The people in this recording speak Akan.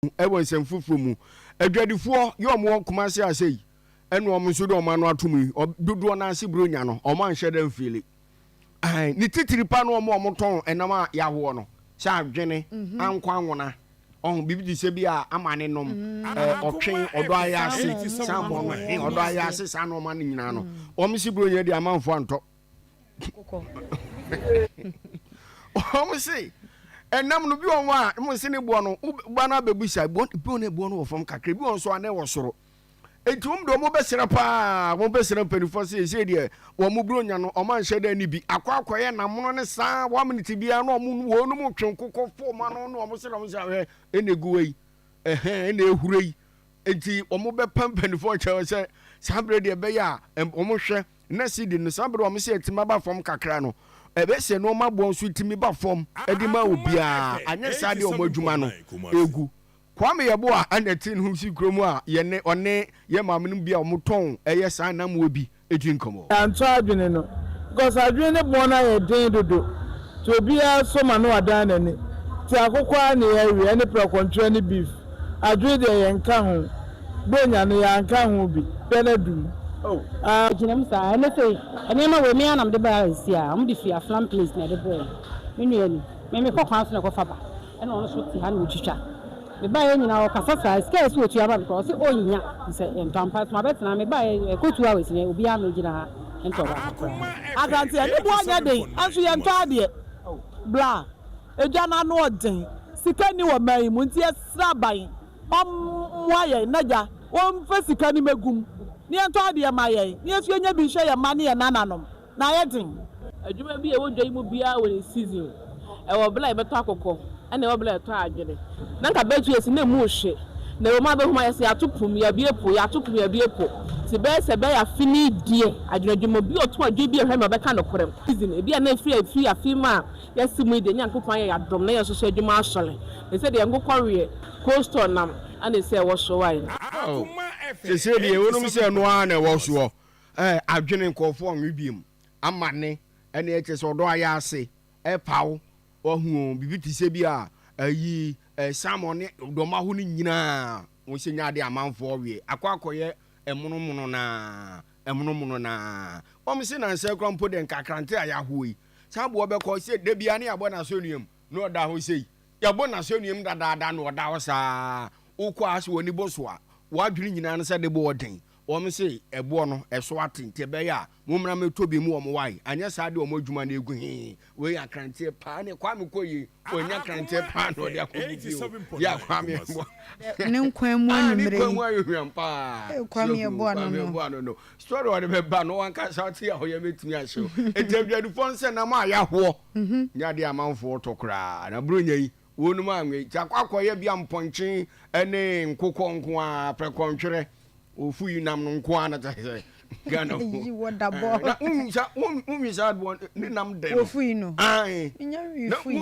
Wɔ nsɛm foforɔ mu, adwadifoɔ yɛ wɔn wɔ Kumasi ase yi ɛna wɔn nso de wɔn ano ato mu yi, dodoɔ no ase Buronya no, wɔn anhyɛ da mfeeli. Ae, ne titiri pa no wɔn a wɔtɔn ɛnam a yɛahoɔ no, sɛ adwene, ankwa anwona, ɔho, biribi te sɛ bi a ama ne nom, ɔtwe, ɔdɔ ayɛ ase, saa bɔ no, he, ɔdɔ ayɛ ase, saa nneɛma no nyinaa no, wɔn se Buronya deɛ amanfoɔ antɔ. Wɔn se ɛnam no bi wɔn a wɔn se ne boɔ no ba no abɛbusa bi wɔn boɔ no wɔ fam kakra bi wɔn nso a na ɛwɔ soro eti wɔn de wɔn bɛsrɛ paa wɔn bɛsrɛ mpanimfoɔ sɛ ɛsɛ deɛ wɔn buronya no wɔn anhyɛ dɛ ne bi akɔ akɔyɛ namono ne saa wɔn miniti biara na wɔn wɔn mu twe nkokɔ fom ano na wɔn srɛ wɔn sɛ ahwɛ ɛna egu yi ɛhɛn ɛna ehuro yi eti wɔn bɛpa mpanimfoɔ kyɛw sɛ saa bere deɛ ɛbɛyɛ a wɔn hwɛ Na cedi no, saa bere a wɔn sɛ atumi aba fam kakra no, ɛbɛyɛ sɛ nneɛma boɔ nso tumi ba fam de ma obiara, anyɛ saa deɛ wɔn adwuma no egu. Kwame Yeboah na ɛte ne ho si kurom a yɛne ɔne yɛn maamenom bi a wɔtɔn ɛyɛ saa nnammoɔ bi di nkɔmmɔ. Yɛantɔ adwene no because adwene ne bɔn no ayɛ den dodo nti obiara sɔ ma na wadan n'ani nti akokɔ ara na yɛwe ɛne prɛkɔntwerɛ ne beef adwene deɛ yɛnka ho Buronya no yɛanka ho bi hwɛ no adum oh ah. Gyina mu saa. Ɛnɛ sei nneɛma wei me ara na mede baeɛ seesei a wɔde firi Aflam place na ɛde brɛɛ me. Me nua ni. Me mekɔ kwan so na ɛkɔfa ba ɛna ɔno nso te ha na ɔtwitwa. Mebaeɛ nyinaa ɔkasa saa sika a ɛsɛ ɔtua ma me koraa ɔse ɔnnya nti sɛ yɛntɔ ampa nso mabɛtena ha mebaeɛ ɛkɔ 2 hours ni obiara mmɛgyina ha ntɔ baako koraa. Aberanteɛ, ne boɔ nyɛ den nso yɛntɔ adeɛ. Bla, edwa no ano ɔden, sika nni wɔ man yi mu nti yɛsrɛ aban ɔmmoa yɛn na gya ɔmfa sika no mmɛgu mu na yɛntɔ adeɛ ma yɛn na yɛn nso yɛnya bi nhwɛ yɛn mma ne yɛn nananom na ayɛ den. Adwuma bi a ɛwɔ dwa yi mu biara wɔ ne season. Ɛwɔ bere a yɛbɛtɔ akokɔ ɛna ɛwɔ bere a yɛtɔ adwene. Na nka bɛyɛ 2 years na emu rehye. Na ɛwɔ mu a bɛhu ayɛ sɛ yɛato pum, yɛabue po, yɛato pum, yɛabue po. Nti bɛyɛ sɛ bɛyɛ afe ni deɛ adwene adwuma obi a ɔtɔn adwene bi a ɛhwɛ me ɔbɛka nokorɛ. Season ebi a na ɛfiri ɛfiri afe mu a yɛasi mu yi deɛ Nyankopɔn ayɛ yɛn adom na yɛn nso so adwuma asɔre. Te sɛ deɛ nkokɔ weɛ, cold store nam ɛna ɛsɛ ɛwɔ so wae. Oh, seesei deɛ wonom sɛ ɛno ara na ɛwɔ soɔ. Eh, adwene nkurɔfoɔ nwe biom. Amane, ɛne ɛkyɛ sɛ ɔdɔ ayɛ ase, ɛpaw, wahu o, biribi te sɛ bi a, ayi, eh, salmon ne dɔmaho no nyinaa, wɔn sɛ nya adeɛ amanfoɔ weɛ, akɔ akɔyɛ ɛmonomono naa, ɛmonomono naa. Wɔn se nansa kura mpo deɛ nkakrante a yɛahoɔ yi, saa boɔ bɛkɔ sɛ da biara ne yɛabɔ n'asɔnnua mu, na ɔda hɔ sei. Yɛabɔ n'asɔnnua mu dadaada na ɔda hɔ saa. Wokɔ a sɛ w'ani bɔ so a, w'adwene nyinaa ne sɛ ne bo ɔden. Wɔn se ɛboɔ no ɛso ate nti ɛbɛyɛ a mommra mmɛtɔ bi mu wɔn wae, anyɛ saa deɛ wɔn adwuma no ɛgu hee. Wei yɛ akranteɛ paa ne Kwame kɔ yie, wanya akranteɛ paa na ɔde akɔgu fie o. Yɛ Kwame ɛboa. Ne nkwan mu Ah, ne anwummerɛ nkwan yi. mu ayɛ hwam paa. Ee, Kwame So, ɛboa no Kwame no. ɛboa no no. Story a ɔde bɛba no wankasa ɔte a ɔyɛ bɛtumi ahyew. Nti adwadifoɔ no sɛ nam a yɛahoɔ nyɛ adeɛ a amanfoɔ tɔ koraa. Na Buronya yi, wɔnom anwe. Nti akɔ akɔyɛ bia mpɔnkye ne nkokɔ nko ara, prɛkɔntwerɛ, ofu yi nam no nko ara na kyerɛ sɛ Ghana fo. Yi wɔ dabɔ. Na wonwi sa wonwi saa aboa ne nam dɛ no. Wofu yi no. Ae. Menya nwi Na fu yi.